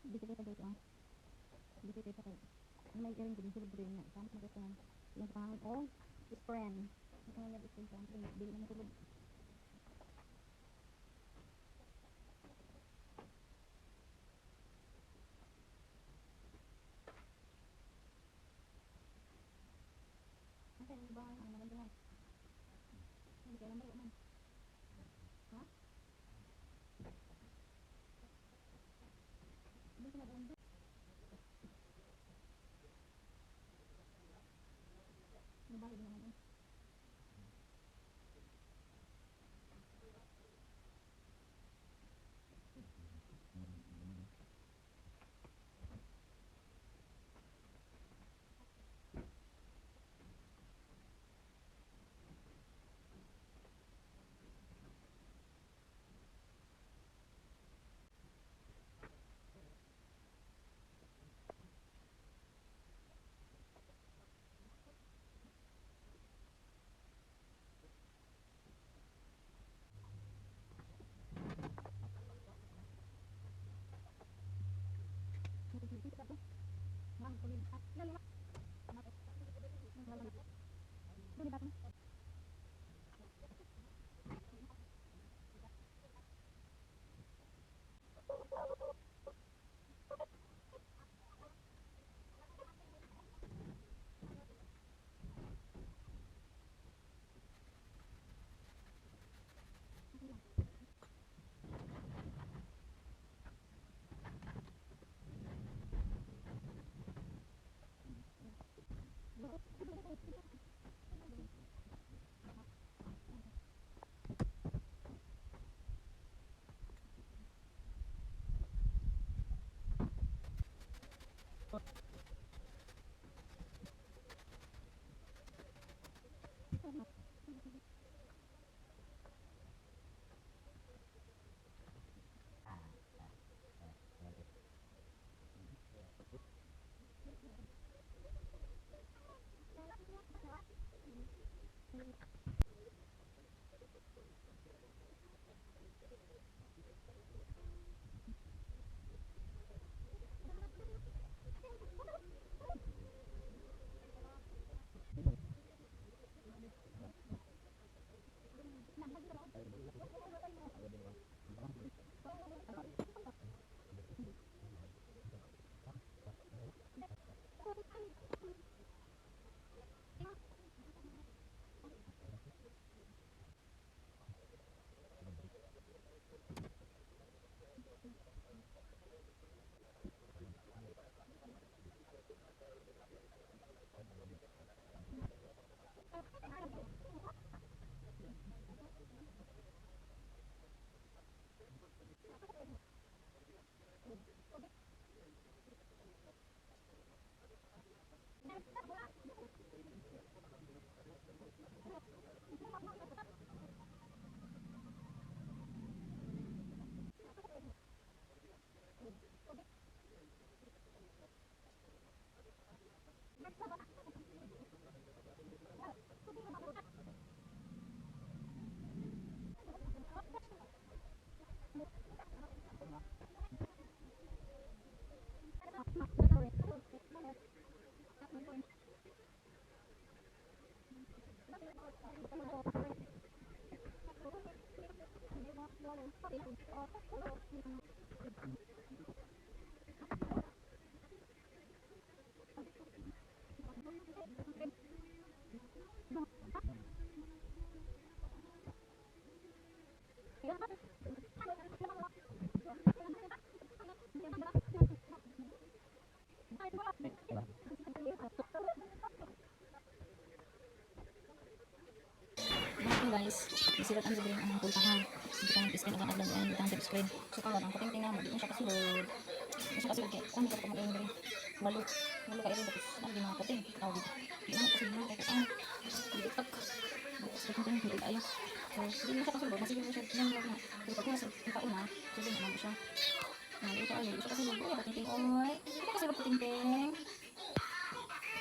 Bisikleta, guys, oh. Bisikleta kay may iring ko din sulod diri niya. Samot na ko yung pangawin o spren. Ito nga yung spren sa dili na matulog. Asa yung ba ang maganda na? Hindi kailan ba man? Ha? Hindi ko mag-undo. Nabahid naman eh. Mga guys, nasirat ang sobrang ang pultahan. Hindi ka nag-screen ang adlaw ang bitang sa screen. So karon ang pating na mo di na siya kasulod. Di siya kasulod kay kung ka mag diri. Walo, walo ka rin tapos ang di mga pating. Tawag dito. Di na kasulod na kay ang di tak. Tapos pating hindi ayo. So di na siya kasulod, masige mo siya nang na. Pero pag nasa kauna, sulod na mo siya. Nah, ito ay, di siya kasulod. Uy, pating oy. Di ka kasulod, pating.